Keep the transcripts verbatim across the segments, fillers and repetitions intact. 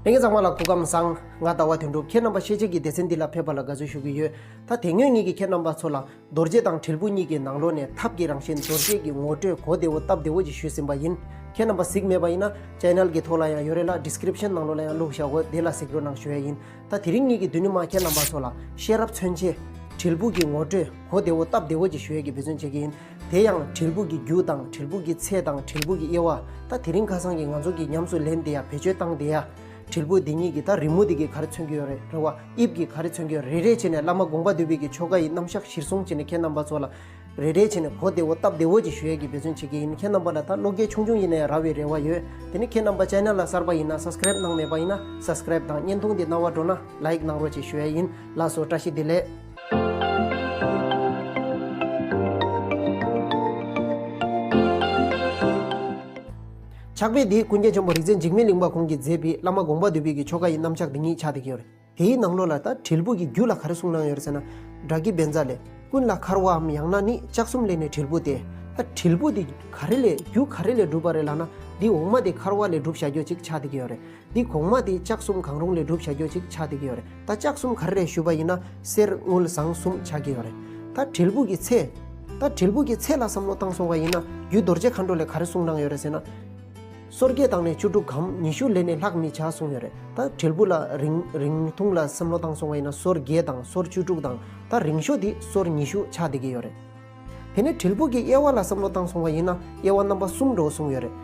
ལྷན་རྒྱས་ཚང་མ་ལ་སྐུ་ཁམས་བཟང་། ང་ཟླ་བ་དོན་གྲུབ། ཁྱེད་རྣམ་པ་ཤེས་བྱའི་སྡེ་ཚན་འདི་ལ་ཕེབས་པ་ལ་དགའ་བསུ་ཞུ་གི་ཡོད། ད་དེ་སྔོན་ངེད་ཀྱིས་ཁྱེད་རྣམ་པ་ཚོ་ལ་རྡོ་རྗེ་དང་དྲིལ་བུ་གཉིས་ཀྱི་ནང་ལོགས་ནས་ཐབས་ཀྱི་རང་བཞིན་རྡོ་རྗེ་གི་ངོ་སྤྲོད་གོ་བདེ་བོ་སྟབས་བདེ་བོ་ཅིག་ཞུས་ཟིན་པ་ཡིན། ཁྱེད་རྣམ་པ་གཟིགས་མེད་པ་ཡིན་ན་ཅེ་ནལ་གྱི་ཐོག་ལ་ཡང་ཡོད་རེད་ལ། ཌི་སི་ཀི་རིབ་ཤན་ནང་ལོགས་ལ་ཡང་བླུགས་བཞག་གོ། དེ་ལ་གཟིགས་རོགས་གནང་ཞུ་ཡ་ཡིན། ད་དེ་རིང་ངེད་ཀྱིས་དུས་ནི་མ་ཁྱེད་རྣམ་པ་ཚོ་ལ་ཤེས་རབ་མཚོན་བྱེད་དྲིལ་བུ་གི་ངོ་སྤྲོད་གོ་བདེ་བོ་སྟབས་བདེ་བོ་ཅིག་ཞུ་ཡ་གི་འབད་བརྩོན་བྱེད་ཀྱི་ཡིན། དེ་ཡང་དྲིལ་བུ་གི་རྒྱུ་དང་དྲིལ་བུ་གི་ཚད་དང་དྲིལ་བུ་གི་དབྱེ་བ། ད་དེ་རིང་ཁ་སང་གི་ང་ཚོ་གི་ཉམས་སུ་ལེན་བསྡད་ཡ་བེད་སྤྱོད་བཏང་བསྡད་ཡ་དྲིལ་བུ་འདི་གཉིས་ཀྱི་ད་རི་མོ་འདི་གི་ག་རེ་མཚོན་གྱི་ཡོད་རེད། རེད་བ། དབྱིབས་ཀྱི་ག་རེ་མཚོན་གྱི་ཡོད་རེད། རེ་རེ་བྱས་ནས་བླ་མ་དགོངས་པ་འདུས་པའི་གི་ཆོ་ག་ཡི་རྣམ་གཞག་གཞིར་བཟུང་བྱས་ནས་ཁྱེད་རྣམ་པ་ཚོ་ལ་རེ་རེ་བྱས་ནས་གོ་བདེ་བོ་སྟབས་བདེ་བོ་ཅིག་ཞུ་ཡ་གི་འབད་བརྩོན་བྱེད་ཀྱི་ཡིན། ཁྱེད་རྣམ་པ་ལ་ད་བློ་འགེལ་ཆུང་ཆུང་ཡིན་ན་ཡང་རག་པའི་རེ་བ་ཡོད། དེ་ནི་ཁྱེད་རྣམ་པ་ཅེ་ནལ་ལ་གསར་པ་ཡིན་ན་སབ་སི་ཀི་རེབ་གནང་མེད་པ་ཡིན་ན་སབ་སི་ཀི་རེབ་དང་བརྙན་ཐུང་འདི་གནང་བ་འགྲོ་ན་ལའིཀ་གནང་རོགས་ཅེས་ཞུ་ཡ་ཡིན། ལགས་སོ། བཀྲ་ཤིས་བདེ་ལེགས། ཕྱག་དཔེ་འདི་ཀུན་མཁྱེན་ཆེན་པོ་རིག་འཛིན་འཇིགས་མེད་གླིང་པ་ཁོང་གིས་མཛད་པའི་བླ་མ་དགོངས་པ་འདུས་པའི་གི་ཆོ་ག་ཡི་རྣམ་གཞག་འདི་ཉིད་ཆགས་བསྡད་ཀྱི་ཡོད་རེད། དེའི་ནང་ལོགས་ལ་ད་དྲིལ་བུ་གི་རྒྱུ་ལ་ག་རེ་གསུངས་གནང་ཡོད་རེད་ཟེར་ན། ཌཱ་ཀི་བཛྲ་ལས། ཀུན་ལ་འཁར་བའམ་ཡང་ན་ནི་ལྕགས་གསུམ་ལས་ནི་དྲིལ་བུ་སྟེ། ད་དྲིལ་བུ་འདི་ག་རེ་ལས་རྒྱུ་ག་རེ་ལས་གྲུབ་པ་རེད་ལབ་ན། འདི་འོག་མ་དེ་འཁར་བ་ལས་གྲུབ་བཞག་རྒྱུ་ཅིག་ཆགས་བསྡད་ཀྱི་ཡོད་རེད། འདི་གོང་མ་དེ་ལྕགས་གསུམ་གང་རུང་ལས་གྲུབ་བཞག་རྒྱུ་ཅིག་ཆགས་བསྡད་ཀྱི་ཡོད་རེད། ད་ལྕགས་གསུམ་ག་རེ་རེད་ཞུས་པ་ཡིན་ན་གསེར་དངུལ་ཟངས་གསུམ་ཆགས་ཀྱི་ཡོད་རེད། ད་དྲིལ་བུ་གི་ཚད། ད་དྲིལ་བུ་གི་ཚད་ལ་བསམ་བློ་བཏང་སོང་བ་ཡིན་ན་རྒྱུད་རྡོ་རྗེ་མཁའ་འགྲོ་ལས་ག་རེ་གསུངས་གནང་ཡོད་རེད་ཟེར་ན། སོར་བརྒྱད་དང་ནི་བཅུ་དྲུག་གམ། ཉི་ཤུ་ལས་ནི་ལྷག་མི་བྱ་གསུངས་ཡོད་རེད། ད་དྲིལ་བུ་ལ་རིང་རིང་ཐུང་ལ་བསམ་བློ་བཏང་སོང་བ་ཡིན་ན་སོར་བརྒྱད་དང་སོར་བཅུ་དྲུག་དང་། ད་རིང་ཤོས་དེ་སོར་ཉི་ཤུ་ཆགས་བསྡད་ཀྱི་ཡོད་རེད། དེ་ནས་དྲིལ་བུ་གི་དབྱེ་བ་ལ་བསམ་བློ་བཏང་སོང་བ་ཡིན་ན་དབྱེ་བ་རྣམ་པ་གསུམ་འདྲ་བོ་གསུངས་ཡོད་རེད།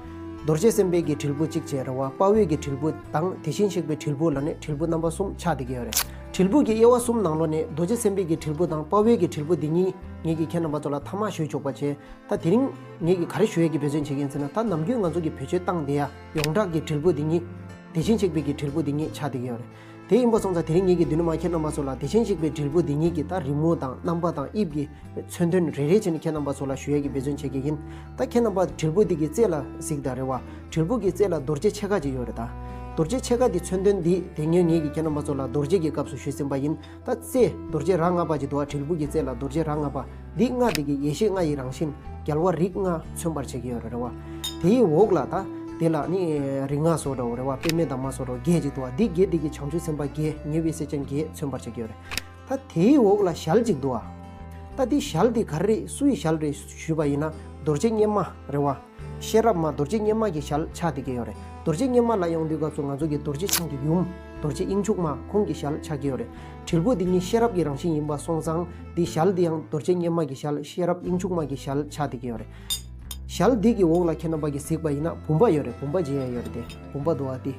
རྡོ་རྗེ་སེམས་དཔའི་གི་དྲིལ་བུ་གཅིག་བྱས་རེད་བ། དཔའ་བོའི་གི་དྲིལ་བུ་དང་དེ་བཞིན་གཤེགས་པའི་དྲིལ་བུ་ལ་ནི་དྲིལ་བུ་རྣམ་པ་གསུམ་ཆགས་བསྡད་ཀྱི་ཡོད་རེད། དྲིལ་བུ་གི་དབྱེ་བ་གསུམ་ནང་ལོགས་ནས་རྡོ་རྗེ་སེམས་དཔའི་གི་དྲིལ་བུ་དང་དཔའ་བོའི་གི་དྲིལ་བུ་འདི་གཉིས་ངེད་ཀྱིས་ཁྱེད་རྣམ་པ་ཚོ་ལ་ཐ་མག་ཞུས་ཆོག་པ་བྱས། ད་དེ་རིང་ངེད་ཀྱིས་ག་རེ་ཞུ་ཡས་ཀྱི་འབད་བརྩོན་བྱེད་ཀྱི་ཡིན་ཟེར་ན། ད་ནམ་རྒྱུན་ང་ཚོ་གིས་བེད་སྤྱོད་བཏང་བསྡད་ཡ་ཡོངས་གྲགས་ཀྱི་དྲིལ་བུ་འདི་གཉིས། དེ་བཞིན་གཤེགས་པའི་གི་དྲིལ་བུ་འདི་གཉིས་ཆགས་བསྡད་ཀྱི་ཡོད་རེད། དེ་ཡིན་པ་སོང་ཙང་དེ་རིང་ངེད་ཀྱིས་དུས་ནི་མ་ཁྱེད་རྣམ་པ་ཚོ་ལ་དེ་བཞིན་གཤེགས་པའི་དྲིལ་བུ་འདི་གཉིས་ཀྱི་ད་རི་མོ་དང་རྣམ་པ་དང་དབྱིབས་ཀྱི་མཚོན་དོན་རེ་རེ་བྱས་ནས་ཁྱེད་རྣམ་པ་ཚོ་ལ་ཞུ་ཡས་ཀྱི་འབད་བརྩོན་བྱེད་ཀྱི་ཡིན། ད་ཁྱེད་རྣམ་པ་དྲིལ་བུ་འདི་གི་རྩེ་ལ་གཟིགས་དང་རེད་བ། དྲིལ་བུ་གི་རྩེ་ལ་རྡོ་རྗེ་ཕྱེད་ཀ་ཅིག་ཡོད་རེད་ད། རྡོ་རྗེ་ཕྱེད་ཀ་འདི་མཚོན་དོན་འདི་དེ་སྔོན་ངེད་ཀྱིས་ཁྱེད་རྣམ་པ་ཚོ་ལ་རྡོ་རྗེ་གི་སྐབས་སུ་ཞུས་ཟིན་པ་ཡིན། ད་རྩེ་རྡོ་རྗེ་ར་ལྔ་པ་ཅིག་འདུག་བ། དྲིལ་བུ་གི་རྩེ་ལ་རྡོ་རྗེ་ར་ལྔ་པ། འདི་ལྔ་འདི་གི་ཡེ་ཤེས་ལྔ་ཡི་རང་བཞིན་རྒྱལ་བ་རིགས་ལྔ་མཚོན་པར་བྱེད་ཀྱི་ཡོད་རེད་བ། དེའི་འོག་ལ་ད་དེ་ལ་ནི་རིགས་ལྔ་སོགས་འདྲ་བོ་རེད་བ། པདྨའི་འདབ་མ་སོགས་འདྲ་བོ་བརྒྱད་ཅིག་འདུག་བ། འདི་བརྒྱད་འདི་གི་བྱང་ཆུབ་སེམས་དཔའ་བརྒྱད། ཉེ་བའི་སེམས་ཅན་བརྒྱད་མཚོན་པར་བྱེད་ཀྱི་ཡོད་རེད། ད་དེའི་འོག་ལ་ཞལ་ཅིག་འདུག་བ། ད་འདི་ཞལ་འདི་ག་རེ་རེད། སུ་ཡི་ཞལ་རེད་ཞུས་པ་ཡིན་ན་རྡོ་རྗེ་སྙེམས་མ་རེད་བ། ཤེས་རབ་མ་རྡོ་རྗེ་སྙེམས་མ་གི་ཞལ་ཆགས་བསྡད་ཀྱི་ཡོད་རེད། རྡོ་རྗེ་སྙེམས་མ་ལ་ཡོང་དུས་སྐབས་སུ་ང་ཚོ་གི་རྡོ་རྗེ་འཆང་གི་ཡུམ་རྡོ་རྗེ་དབྱིངས་ཕྱུག་མ་ཁོང་གི་ཞལ་ཆགས་ཀྱི་ཡོད་རེད། དྲིལ་བུ་འདི་ཉིད་ཤེས་རབ་ཀྱི་རང་བཞིན་ཡིན་པ་སོང་ཙང་འདི་ཞལ་འདི་ཡང་རྡོ་རྗེ་སྙེམས་མ་གི་ཞལ་ཤེས་རབ་དབྱིངས་ཕྱུག་མ་གི་ཞལ་ཆགས་བསྡད་ཀྱི་ཡོད་རེད། ཞལ་འདི་གི་འོག་ལ་ཁྱེད་རྣམ་པ་གིས་གཟིགས་པ་ཡིན་ན་བུམ་པ་ཡོད་རེད། བུམ་པ་མཇལ་ཡ་ཡོད་རེད་དེ། བུམ་པ་འདུག་བ་དེ།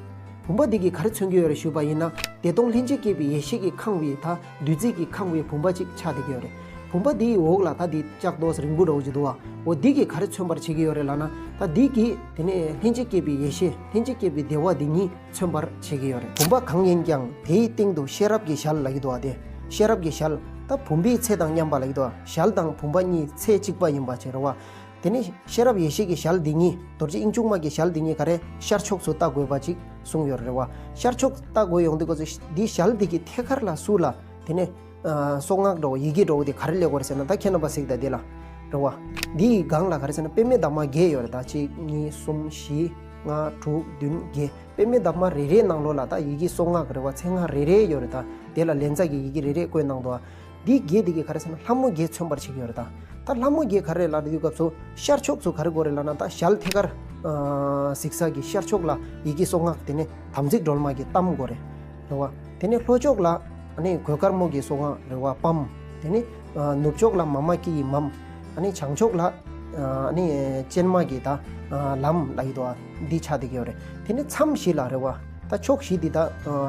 བུམ་པ་འདི་གིས་ག་རེ་མཚོན་གྱི་ཡོད་རེད་ཞུས་པ་ཡིན་ན། བདེ་སྟོང་ལྷན་ཅིག་སྐྱེས་པའི་ཡེ་ཤེས་ཀྱིས་ཁེངས་པའི་ད་བདུད་རྩི་གིས་ཁེངས་པའི་བུམ་པ་ཅིག་ཆགས་བསྡད་ཀྱི་ཡོད་རེད། བུམ་པ་འདིའི་འོག་ལ་ད་འདི་ལྕགས་རྡོ་རིང་པོ་འདྲ་བོ་ཅིག་འདུག་བ། འོ་འདི་གིས་ག་རེ་མཚོན་པར་བྱེད་ཀྱི་ཡོད་རེད་ལབ་ན། ད་འདི་གིས་དེ་ནས་ལྷན་ཅིག་སྐྱེས་པའི་ཡེ་ཤེས་ལྷན་ཅིག་སྐྱེས་པའི་བདེ་བ་འདི་ཉིད་མཚོན་པར་བྱེད་ཀྱི་ཡོད་རེད། བུམ་པ་གང་ཡིན་ཀྱང་དེའི་སྟེང་དུ་ཤེས་རབ་ཀྱི་ཞལ་ལབ་ཀྱི་འདུག་བ། དེ་ཤེས་རབ་ཀྱི་ཞལ། ད་བུམ་པའི་ཚད་དང་མཉམ་པ་ལབ་ཀྱི་འདུག་བ། ཞལ་དང་བུམ་པ་གཉིས་ཚད་གཅིག་པ་ཡིན་པ་བྱས་རེད་བ། དེ་ནས་ཤེས་རབ་ཡེ་ཤེས་ཀྱི་ཞལ་འདི་ཉིད་རྡོ་རྗེ་དབྱིངས་ཕྱུག་མ་གི་ཞལ་འདི་ཉིད་ག་རེ་ཤར་ཕྱོགས་སུ་ལྟ་དགོས་པ་ཅིག་གསུངས་ཡོད་རེད་བ། ཤར་ཕྱོགས་ལྟ་དགོས་ཡོང་དུས་སྐབས་སུ་འདི་ཞལ་འདི་གི་ཐད་ཀར་ལ་ཟུར་ལ་དེ་ནས་ཨ་སྲོག་སྔགས་འདྲ་བོ་ཡི་གེ་འདྲ་བོ་དེ་ག་རེ་སླེབས་ཀྱི་ཡོད་རེད་ཟེར་ན། ད་ཁྱེད་རྣམ་པ་གཟིགས་དང་འདི་ལ་རེད་བ། འདི་ཡི་སྒང་ལ་ག་རེ་ཟེར་ན་པདྨའི་འདབ་མ་བརྒྱད་ཡོད་རེད་ད། གཅིག་གཉིས་གསུམ་བཞི་ལྔ་དྲུག་བདུན་བརྒྱད། པདྨའི་འདབ་མ་རེ་རེའི་ནང་ལོགས་ལ་ད་ཡི་གེ་སྲོག་སྔགས་རེད་བ། མཚན་སྔགས་རེ་རེ་ཡོད་རེད་ད། དེ་ལ་ལན་ཚ་གི་ཡི་གེ་རེ་རེ་བཀོད་གནང་འདུག་བ། འདི་བརྒྱད་འདི་གིས་ག་རེ་ཟེར་ན་ལྷ་མོ་བརྒྱད་མཚོན་པར་བྱེད་ཀྱི་ཡོད་རེད་ད། ད་ལྷ་མོ་བརྒྱད་ག་རེ་ལབ་དུས་སྐབས་སུ་ཤར་ཕྱོགས་སུ་ག་རེ་དགོས་རེད་ལབ་ན། ད་ཞལ་ཐད་ཀར་ཨ་གཟིགས་ས་གི་ཤར་ཕྱོགས་ལ་ཡི་གེ་སྲོག་སྔགས་དེ་ནས་དམ་ཚིག་སྒྲོལ་མ་གི་པདྨ་དགོས་རེད། རེད་བ། དེ་ནས་ལྷོ་ཕྱོགས་ལ་ཨ་ནི་གོས་དཀར་མོ་གི་སྲོག་སྔགས་རེད་བ། པདྨ། དེ་ནས་ཨ་ནུབ་ཕྱོགས་ལ་མཱ་མ་ཀཱི་ཡི་མཾ། ཨ་ནི་བྱང་ཕྱོགས་ལ་ཨ་ནི་སྤྱན་མ་གི་ད་ཨ་ལམ་ལབ་ཀྱི་འདུག་བ། འདི་ཆགས་བསྡད་ཀྱི་ཡོད་རེད། དེ་ནས་མཚམས་བཞི་ལ་རེད་བ། ད་ཕྱོགས་བཞི་འདི་ད་ཨ་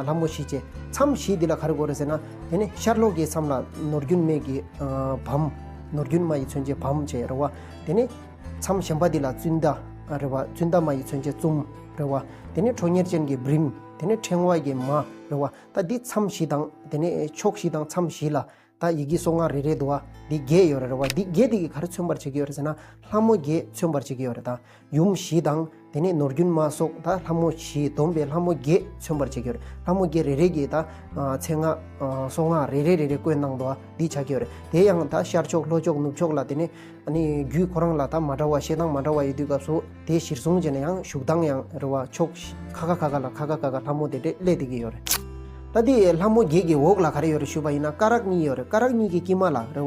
ལྷ་མོ་བཞི་བྱས། མཚམས་བཞི་འདི་ལ་ག་རེ་དགོས་རེད་ཟེར་ན། དེ་ནས་ཤར་ལྷོ་གི་མཚམས་ལ་ནོར་རྒྱུན་མའི་གི་ཨ་བམ། ནོར་རྒྱུན་མ་ཡི་མཚོན་བྱེད་བམ་བྱས་རེད་བ། དེ་ནས་མཚམས་གཞན་པ་འདི་ལ་ཙུན་ད་རེད་བ། ཙུན་ད་མ་ཡི་མཚོན་བྱེད་ཙུམ་རེད་བ། དེ་ནས་ཁྲོ་གཉེར་ཅན་གྱི་བྲིམ། དེ་ནས་ཕྲེང་བ་གི་མ་རེད་བ། ད་འདི་མཚམས་བཞི་དང་དེ་ནས་ཕྱོགས་བཞི་དང་མཚམས་བཞི་ལ་ད་ཡི་གེ་སྲོག་སྔགས་རེ་རེ་འདུག་བ། འདི་བརྒྱད་ཡོད་རེད་རེད་བ། འདི་བརྒྱད་འདི་གིས་ག་རེ་མཚོན་པར་བྱེད་ཀྱི་ཡོད་རེད་ཟེར་ན། ལྷ་མོ་བརྒྱད་མཚོན་པར་བྱེད་ཀྱི་ཡོད་རེད་ད། ཡུམ་བཞི་དང་ དེ་ནས་ནོར་རྒྱུན་མ་སོགས་ད་ལྷ་མོ་བཞི་བསྡོམས་པའི་ལྷ་མོ་བརྒྱད་མཚོན་པར་བྱེད་ཀྱི་ཡོད་རེད། ལྷ་མོ་བརྒྱད་རེ་རེ་གིས་ད་ཨ་མཚན་སྔགས་ཨ་གསང་སྔགས་རེ་རེ་རེ་རེ་བཀོད་གནང་འདུག་པ་འདི་ཆགས་ཀྱི་ཡོད་རེད། དེ་ཡང་ད་ཤར་ཕྱོགས་ལྷོ་ཕྱོགས་ནུབ་ཕྱོགས་ལ་དེ་ནས་ཨ་ནི་རྒྱུད་ཁོ་རང་ལ་ད་མ་འདྲ་བ་བཤད་སྟངས་མ་འདྲ་བ་ཡོད་དུས་སྐབས་སུ་དེ་གཞིར་བཟུང་བྱས་ནས་ཡང་བཞུགས་སྟངས་ཡང་རེད་པ། ཕྱོགས་ཁ་ཁ་ཁ་ཁ་ལ་ཁ་ཁ་ཁ་ཁ་ལྷ་མོ་དེ་འདྲས་སླེབས་བསྡད་ཀྱི་ཡོད་རེད། ད་དེ་ལྷ་མོ་བརྒྱད་ཀྱི་འོག་ལ་ག་རེ་ཡོད་རེད་ཞུས་པ་ཡིན་ན་སྐ་རགས་གཉིས་ཡོད་རེད། སྐ་རགས་གཉིས་ཀྱི་དཀྱིལ་མ་ལ་རེད་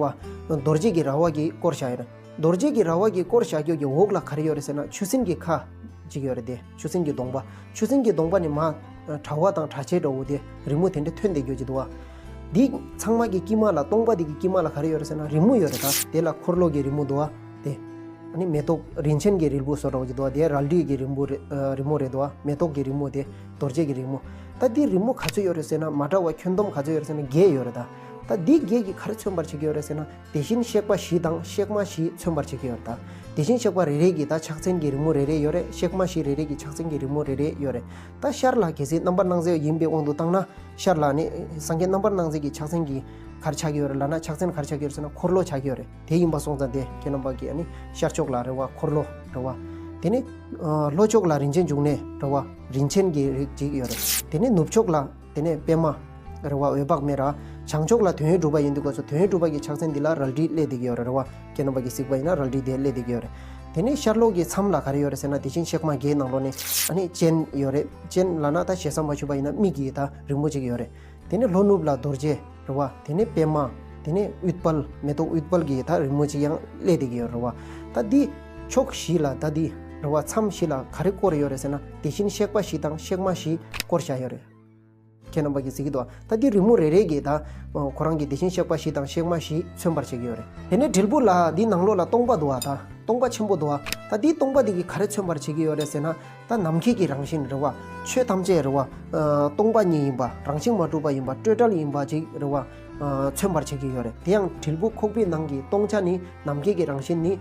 པ། རྡོ་རྗེ་གི་ར་བ་གིས་བསྐོར་བཞག་ཡོད་རེད། རྡོ་རྗེ་གི་ར་བ་གིས་བསྐོར་བཞག་རྒྱུ་གི་འོག་ལ་ག་རེ་ཡོད་རེད་ཟེར་ན་ཆུ་སྲིན་གྱི་ཁ་ཅིག་ཡོད་རེད་དེ། ཆུ་སྲིན་གྱི་གདོང་པ། ཆུ་སྲིན་གྱི་གདོང་པ་ནས་མར་དྲ་བ་དང་དྲ་ཕྱེད་འདྲ་བོ་དེ་རི་མོ་དེ་འདྲ་ཐོན་བསྡད་རྒྱུ་ཅིག་འདུག་པ། འདི་ཚང་མ་གི་དཀྱིལ་མ་ལ་སྟོང་པ་འདི་གི་དཀྱིལ་མ་ལ་ག་རེ་ཡོད་རེད་ཟེར་ན་རི་མོ་ཡོད་རེད། ད་དེ་ལ་འཁོར་ལོ་གི་རི་མོ་འདུག་པ་དེ། ཨ་ནི་མེ་ཏོག་རིན་ཆེན་གྱི་རིལ་བུ་བཟོ་འདྲ་བོ་ཅིག་འདུག་པ། དེ་རལ་གྲི་གི་རི་མོ་རེད། ཨ་རི་མོ་རེད་འདུག་པ། མེ་ཏོག་གི་རི་མོ་དེ་རྡོ་རྗེ་གི་རི་མོ། ད་འདི་རི་མོ་ག་ཚོད་ཡོད་རེད་ཟེར་ན་མ་འདྲ་བ་ཁྱོན་བསྡོམས་ག་ཚོད་ཡོད་རེད་ཟེར་ན་བརྒྱད་ཡོད་རེད་ད། ད་འདི་བརྒྱད་ཀྱིས་ག་རེ་མཚོན་པར་བྱེད་ཀྱི་ཡོད་རེད་ཟེར་ན། དེ་བཞིན་གཤེགས་པ་བཞི་དང་གཤེགས་མ་བཞི་མཚོན་པར་བྱེད་ཀྱི་ཡོད་རེད་ད། དེ་བཞིན་གཤེགས་པ་རེ་རེ་གི་ད་ཕྱག་མཚན་གྱི་རི་མོ་རེ་རེ་ཡོད་རེད། གཤེགས་མ་བཞི་རེ་རེ་གི་ཕྱག་མཚན་གྱི་རི་མོ་རེ་རེ་ཡོད་རེད། ད་ཤར་ལ་གལ་སྲིད་རྣམ་པར་སྣང་མཛད་ཡིན་པའི་དབང་དུ་བཏང་ན་ཤར་ལ་ནི་སངས་རྒྱས་རྣམ་པར་སྣང་མཛད་ཀྱི་ཕྱག་མཚན་གྱི་ག་རེ་ཆགས་ཀྱི་ཡོད་རེད་ལབ་ན། ཕྱག་མཚན་ག་རེ་ཆགས་ཀྱི་ཡོད་རེད་ཟེར་ན་འཁོར་ལོ་ཆགས་ཀྱི་ཡོད་རེད། དེ་ཡིན་པ་སོང་ཙང་དེ་ཁྱེད་རྣམ་པ་གི་ཨ་ནི་ཤར་ཕྱོགས་ལ་རེད་པ་འཁོར་ལོ་རེད་པ། དེ་ནི་ཨ་ལྷོ་ཕྱོགས་ལ་རིན་ཆེན་འབྱུང་གནས་རེད་པ། རིན་ཆེན་གྱི་རིགས་ཅིག་ཡོད་རེད། དེ་ནི་ནུབ་ཕྱོགས་ལ་དེ་ནས་པདྨ་རེད་པ། འོད་དཔག་མེད་ར། བྱང་ཕྱོགས་ལ་དོན་ཡོད་གྲུབ་པ་ཡིན་དུས་སྐབས་སུ་དོན་ཡོད་གྲུབ་པ་གི་ཕྱག་མཚན་འདི་ལ་རལ་གྲི་སླེབས་བསྡད་ཀྱི་ཡོད་རེད་རེད་པ། ཁྱེད་རྣམ་པ་གིས་གཟིགས་པ་ཡིན་ན་རལ་གྲི་དེ་སླེབས་བསྡད་ཀྱི་ཡོད་རེད། དེ་ནས་ཤར་ལྷོ་གི་མཚམས་ལ་ག་རེ་ཡོད་རེད་ཟེར་ན་དེ་བཞིན་གཤེགས་མ་བརྒྱད་ནང་ལོགས་ནས་ཨ་ནི་སྤྱན་ཡོད་རེད། སྤྱན་ལབ་ན་ད་ཞལ་བཟང་པོ་ཞུས་པ་ཡིན་ན་མིག་གི་ད་རི་མོ་ཅིག་ཡོད་རེད། དེ་ནས་ལྷོ་ནུབ་ལ་རྡོ་རྗེ་རེད་པ། དེ་ནས་པདྨ། དེ་ནས་ཨུཏྤལ། མེ་ཏོག་ཨུཏྤལ་གྱི་ད་རི་མོ་ཅིག་ཡང་སླེབས་བསྡད་ཀྱི་ཡོད་རེད་པ། ད་འདི་ཕྱོགས་བཞི་ལ་ད་འདི་རེད་པ་མཚམས་བཞི་ལ་ག་རེ་བསྐོར་ཡོད་རེད་ཟེར་ན་དེ་བཞིན་གཤེགས་པ་བཞི་དང་གཤེགས་མ་བཞི་བསྐོར་བཞག་ཡོད་རེད། ཁྱེད་རྣམ་པ་གིས་གཟིགས་ཀྱི་འདུག་པ། ད་འདི་རི་མོ་རེ་རེ་གིས་ད་ཁོ་རང་གི་དེ་བཞིན་གཤེགས་པ་བཞི་དང་གཤེགས་མ་བཞི་མཚོན་པར་བྱེད་ཀྱི་ཡོད་རེད། དེ་ནས་དྲིལ་བུ་ལ་འདི་ནང་ལོགས་ལ་སྟོང་པ་འདུག་པ། ད་སྟོང་པ་ཆེན་པོ་འདུག་པ། ད་འདི་སྟོང་པ་འདི་གིས་ག་རེ་མཚོན་པར་བྱེད་ཀྱི་ཡོད་རེད་ཟེར་ན། ད་ནམ་མཁའི་གི་རང་བཞིན་རེད་པ། ཆོས་ཐམས་ཅད་རེད་པ། ཨ་སྟོང་པ་ཉིད་ཡིན་པ། རང་བཞིན་མ་གྲུབ་པ་ཡིན་པ། སྤྲོས་བྲལ་ཡིན་པ་ཅིག་རེད་པ། ཨ་མཚོན་པར་བྱེད་ཀྱི་ཡོད་རེད། དེ་ཡང་དྲིལ་བུ་ཁོག་པའི་ནང་གི་སྟོང་ཆ་ནི་ནམ་མཁའི་གི་རང་བཞིན་ནི།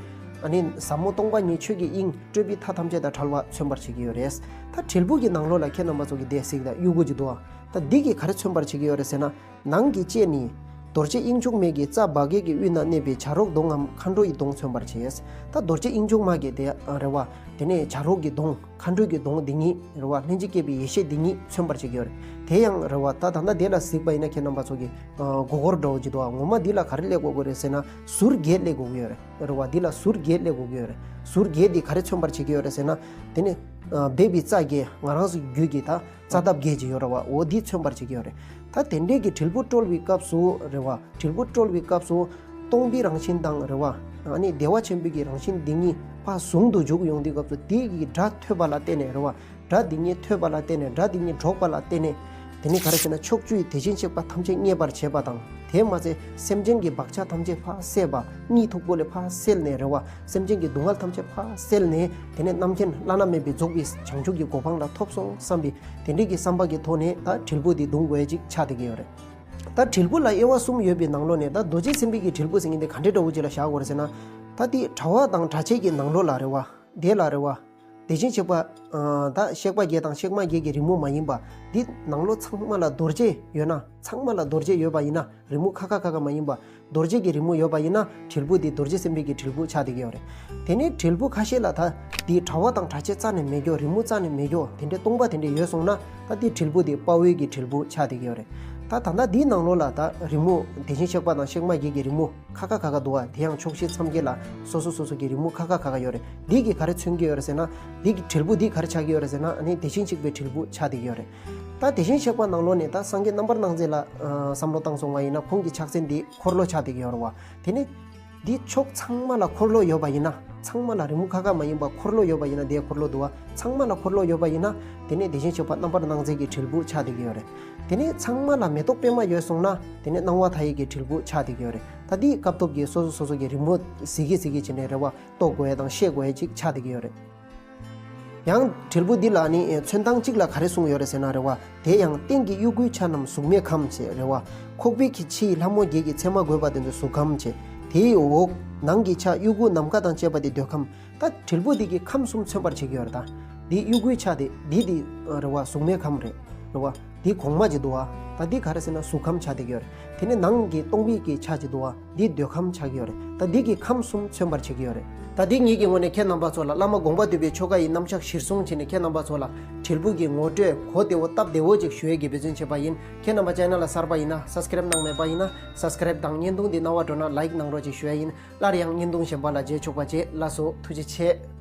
ཨ་ནི་ཟབ་མོ་སྟོང་པ་ཉིད་ཆོས་ཀྱི་དབྱིངས་སྤྲོས་པའི་མཐའ་ཐམས་ཅད་དང་བྲལ་བ་མཚོན་པར་བྱེད་ཀྱི་ཡོད་རེད། ད་དྲིལ་བུ་གི་ནང་ལོགས་ལ་ཁྱེད་རྣམ་པ་ཚོ་གིས་དེ་གཟིགས་དང་གཡུ་གུ་ཅིག་འདུག་པ། ད་འདི་གིས་ག་རེ་མཚོན་པར་བྱེད་ཀྱི་ཡོད་རེད་ཟེར་ན། ནང་གི་ལྕེ་ནི། རྡོ་རྗེ་དབྱིངས་ཕྱུག་མའི་གི་རྩ་བ་གས་ཀྱི་དབུས་ན་གནས་པའི་བྱ་རོག་གདོང་ངམ་མཁའ་འགྲོ་ཡི་གདོང་མཚོན་པར་བྱེད། ད་རྡོ་རྗེ་དབྱིངས་ཕྱུག་མ་གི་དེ་རེད་པ། དེ་ནས་བྱ་རོག་གི་གདོང་། མཁའ་འགྲོ་གི་གདོང་འདི་གཉིས་རེད་པ། ལྷན་ཅིག་སྐྱེས་པའི་ཡེ་ཤེས་འདི་གཉིས་མཚོན་པར་བྱེད་ཀྱི་ཡོད་རེད། དེ་ཡང་རེད་པ། ད་ད་ལྟ་དེ་ལ་གཟིགས་པ་ཡིན་ན་ཁྱེད་རྣམ་པ་ཚོ་གི་ཨ་མགོ་སྐོར་འདྲ་བོ་ཅིག་འདུག་པ། ངོ་མ་འདི་ལ་ག་རེ་སླེབས་དགོས་ཀྱི་རེད་ཟེར་ན་ཟུར་བརྒྱད་སླེབས་དགོས་ཀྱི་ཡོད་རེད། རེད་པ། འདི་ལ་ཟུར་བརྒྱད་སླེབས་དགོས་ཀྱི་ཡོད་རེད། ཟུར་བརྒྱད་འདི་ག་རེ་མཚོན་པར་བྱེད་ཀྱི་ཡོད་རེད་ཟེར་ན། དེ་ནི་ཨ་སྦས་པའི་རྩ་བརྒྱད། ང་རང་ཚོའི་རྒྱུད་ཀྱི་ད་རྩ་འདབ་བརྒྱད་ཅིག་ཡོད་རེད་པ། འོ་འདི་མཚོན་པར་བྱེད་ཀྱི་ཡོད་རེད། ད་དེ་འདྲའི་གི་དྲིལ་བུ་དཀྲོལ་བའི་སྐབས་སུ་རེད་པ། དྲིལ་བུ་དཀྲོལ་བའི་སྐབས་སུ་སྟོང་པའི་རང་བཞིན་དང་རེད་པ། ཨ་ནི་བདེ་བ་ཆེན་པོའི་གི་རང་བཞིན་འདི་གཉིས་ཕར་ཟུང་དུ་འཇུག་ཡོང་དུས་སྐབས་སུ་དེ་གི་སྒྲ་ཐོས་པ་ལ་བརྟེན་ནས་རེད་པ། སྒྲ་འདི་གཉིས་ཐོས་པ་ལ་བརྟེན་ནས། སྒྲ་འདི་གཉིས་སྒྲོག་པ་ལ་བརྟེན་ནས། དེ་ནི་ག་རེ་ཟེར་ན་ཕྱོགས་བཅུའི་དེ་བཞིན་གཤེགས་པ་ཐམས་ཅད་མཉེས་པར་བྱེད་པ་དང་། དེས་མ་ཚད་སེམས་ཅན་གྱི་བག་ཆགས་ཐམས་ཅད་ཕར་བསལ་བ། གཉིད་འཐུག་པོ་ལས་ཕར་བསལ་ནས་རེད་པ། སེམས་ཅན་གྱི་སྡུག་བསྔལ་ཐམས་ཅད་ཕར་བསལ་ནས། དེ་ནས་རྣམ་མཁྱེན་བླ་ན་མེད་པའི་རྫོགས་པའི་བྱང་ཆུབ་ཀྱི་གོ་འཕང་ལ་ཐོབ་སོང་བསམ་པའི་དེ་འདྲའི་གི་བསམ་པ་གི་ཐོག་ནས་ད་དྲིལ་བུ་འདི་རྡུང་དགོས་ཡ་ཅིག་ཆགས་བསྡད་ཀྱི་ཡོད་རེད། ད་དྲིལ་བུ་ལ་དབྱེ་བ་གསུམ་ཡོད་པའི་ནང་ལོགས་ནས་ད་རྡོ་རྗེ་སེམས་དཔའི་གི་དྲིལ་བུ་ཟེར་མཁན་དེ་ག་འདྲའི་འདྲ་བོ་ཅིག་ལ་བཞག་དགོས་རེད་ཟེར་ན། ད་དེ་དྲ་བ་དང་དྲ་ཕྱེད་ཀྱི་ནང་ལོགས་ལ་རེད་པ། དེ་ལ་རེད་པ། དེ་བཞིན་གཤེགས་པ། ཨ་ད་གཤེགས་པ་བརྒྱད་དང་གཤེགས་མ་བརྒྱད་ཀྱི་རི་མོ་མ་ཡིན་པ། འདི་ནང་ལོགས་ཚང་མ་ལ་རྡོ་རྗེ་ཡོད་ན། ཚང་མ་ལ་རྡོ་རྗེ་ཡོད་པ་ཡིན་ན། རི་མོ་ཁ་ཁ་ཁ་ཁ་མ་ཡིན་པ། རྡོ་རྗེ་གི་རི་མོ་ཡོད་པ་ཡིན་ན་དྲིལ་བུ་འདི་རྡོ་རྗེ་སེམས་དཔའི་གི་དྲིལ་བུ་ཆགས་བསྡད་ཀྱི་ཡོད་རེད། དེ་ནས་དྲིལ་བུ་ཁ་ཤས་ལ་ད་འདི་དྲ་བ་དང་དྲ་ཕྱེད་རྩ་ནས་མེད་རྒྱུ། རི་མོ་རྩ་ནས་མེད་རྒྱུ། དེ་འདྲའི་སྟོང་པ་དེ་འདྲ་ཡོད་སོང་ན། ད་འདི་དྲིལ་བུ་འདི་དཔའ་བོའི་གི་དྲིལ་བུ་ཆགས་བསྡད་ཀྱི་ཡོད་རེད། ད་ད་ལྟ་འདིའི་ནང་ལོགས་ལ་ད་རི་མོ་དེ་བཞིན་གཤེགས་པ་དང་གཤེགས་མ་བརྒྱད་ཀྱི་རི་མོ་ཁ་ཁ་ཁ་ཁ་འདུག་པ། དེ་ཡང་ཕྱོགས་བཞི་མཚམས་བརྒྱད་ལ་སོ་སོ་སོ་སོ་གི་རི་མོ་ཁ་ཁ་ཁ་ཁ་ཡོད་རེད། འདི་གིས་ག་རེ་མཚོན་གྱི་ཡོད་རེད་ཟེར་ན། འདི་གི་དྲིལ་བུ་འདི་ག་རེ་ཆགས་ཀྱི་ཡོད་རེད་ཟེར་ན། ཨ་ནི་དེ་བཞིན་གཤེགས་པའི་དྲིལ་བུ་ཆགས་བསྡད་ཀྱི་ཡོད་རེད། ད་དེ་བཞིན་གཤེགས་པ་ནང་ལོགས་ནས་ད་སངས་རྒྱས་རྣམ་པར་སྣང་མཛད་ལ་ཨ་བསམ་བློ་བཏང་སོང་བ་ཡིན་ན་ཁོང་གི་ཕྱག་མཚན་འདི་འཁོར་ལོ་ཆགས་བསྡད་ཀྱི་ཡོད་རེད་པ། དེ་ནི་འདི་ཕྱོགས་ཚང་མ་ལ་འཁོར་ལོ་ཡོད་པ་ཡིན་ན། ཚང་མ་ལ་རི་མོ་ཁ་ཁ་མ་ཡིན་པ་འཁོར་ལོ་ཡོད་པ་ཡིན་ན། དེ་འཁོར་ལོ་འདུག་པ། ཚང་མ་ལ་འཁོར་ལོ་ཡོད་པ་ཡིན་ན། དེ་ནས་དེ་བཞིན་གཤེགས་པ་རྣམ་པར་སྣང་མཛད་ཀྱི་དྲིལ་བུ་ཆགས་བསྡད་ཀྱི་ཡོད་རེད། དེ་ནས་ཚང་མ་ལ་མེ་ཏོག་པད་མ་ཡོད་སོང་ན། དེ་ནས་སྣང་བ་མཐའ་ཡས་ཀྱི་དྲིལ་བུ་ཆགས་བསྡད་ཀྱི་ཡོད་རེད། ད་འདི་སྐབས་ཐོབ་ཀྱི་སོ་སོ་སོ་སོ་གི་རི་མོ་གཟིགས་གི་གཟིགས་གི་བྱས་ནས་རེད་པ། རྟོགས་དགོས་ཡ་དང་ཤེས་དགོས་ཡ་ཅིག་ཆགས་བསྡད་ཀྱི་ཡོད་རེད། ཡང་དྲིལ་བུ་འདི་ལ་ནི་མཚོན་སྟངས་གཅིག་ལ་ག་རེ་གསུངས་ཡོད་རེད་ཟེར་ན་རེད་པ། དེ་ཡང་སྟེང་གི་དབྱུ་གུའི་ཆ་རྣམས་གཟུགས་མེད་ཁམས་བྱས་རེད་པ། ཁོག་པའི་གི་ཕྱི་ཡི་ལྷ་མོ་བརྒྱད་ཀྱི་མཚན་མ་བགོས་པ་དེ་ཚོ་གཟུགས་ཁམས་བྱས། དེའི་འོག་ནང་གི་ཆ་དབྱུ་གུ་ནམ་མཁའ་དང་བཅས་པ་དེ་འདོད་ཁམས། ད་དྲིལ་བུ་འདི་གིས་ཁམས་གསུམ་མཚོན་པར་བྱེད་ཀྱི་ཡོད་རེད་ད། འདི་དབྱུ་གུའི་ཆ་དེ་འདི་འདི་རེད་པ། གཟུགས་མེད་ཁམས་རེད། རེད་བ། འདི་གོང་མ་ཅིག་འདུག་བ། ད་འདི་ག་རེ་ཟེར་ན་གཟུགས་ཁམས་ཆགས་བསྡད་ཀྱི་ཡོད་རེད། དེ་ནས་ནང་གི་སྟོང་པའི་གི་ཆ་ཅིག་འདུག་བ། འདི་འདོད་ཁམས་ཆགས་ཀྱི་ཡོད་རེད། ད་འདི་གི་ཁམས་གསུམ་མཚོན་པར་བྱེད་ཀྱི་ཡོད་རེད། ད་འདི་ངེད་ཀྱི་ངོས་ནས་ཁྱེད་རྣམ་པ་ཚོ་ལ་བླ་མ་དགོངས་པ་འདུས་པའི་ཆོ་ག་ཡི་རྣམ་གཞག་གཞིར་བཟུང་བྱས་ནས་ཁྱེད་རྣམ་པ་ཚོ་ལ་དྲིལ་བུ་གི་ངོ་སྤྲོད་གོ་བདེ་བོ་སྟབས་བདེ་བོ་ཅིག་ཞུ་ཡས་ཀྱི་འབད་བརྩོན་བྱས་པ་ཡིན། ཁྱེད་རྣམ་པ་ཅེ་ནལ་ལ་གསར་པ་ཡིན་ན་སབ་སི་ཀ་རེབ་གནང་མེད་པ་ཡིན་ན་སབ་སི་ཀ་རེབ་དང་བརྙན་ཐུང་འདི་རྣ་བར་འགྲོ་ན་ལའིཀ་གནང་རོགས་ཅིག་ཞུ་ཡས་ཡིན། སླར་ཡང་བརྙན་ཐུང་གཞན་པ་ལ་མཇལ་ཆོག་པ་བྱེད། ལགས་སོ། ཐུགས་རྗེ་ཆེ།